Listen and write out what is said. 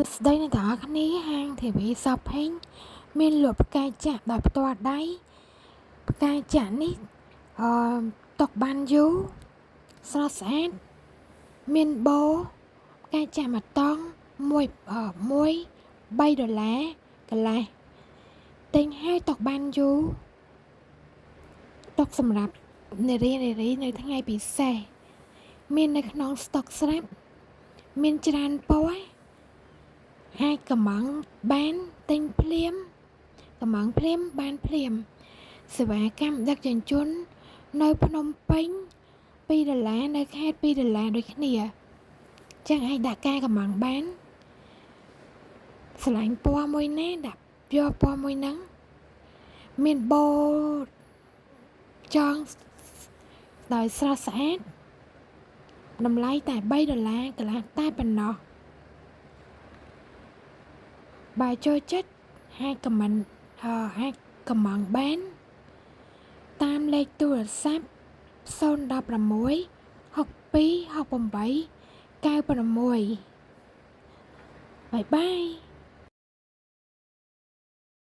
សួស្តីអ្នកទាំងអស់គ្នាហាង TV Shopping មានលក់ផ្កាចាក់ដោយផ្ទាល់ដៃផ្កាចាក់នេះអឺຕົកបានយូរស្រស់ស្អាតមានបូផ្កាចាក់មួយតង់មួយអឺមួយ3ដុល្លារកន្លះទិញហើយຕົកបានយូរຕົកសម្រាប់នារីនារីនៅថ្ងៃពិសេសមាននៅក្នុងស្តុកស្រាប់មានច្រើនពណ៌អាចកម្ម៉ង់បានទិញភ្លាមកម្ម៉ង់ភ្លាមបានភ្លាមសេវាកម្មដឹកជញ្ជូននៅភ្នំពេញ2ដុល្លារនៅខេត្ត2ដុល្លារដូចគ្នាចឹងអាចដាក់ការកម្ម៉ង់បានស្រឡាញ់ពណ៌មួយណាដាក់យកពណ៌មួយហ្នឹងមានបូចងដោយស្រស់ស្អាតតម្លៃតែ3ដុល្លារកន្លះតែប៉ុណ្ណោះបើចូលចិត្តអាច comment អាចកម្ម៉ង់បានតាមលេខទូរស័ព្ទ016 62 68 96 bye bye.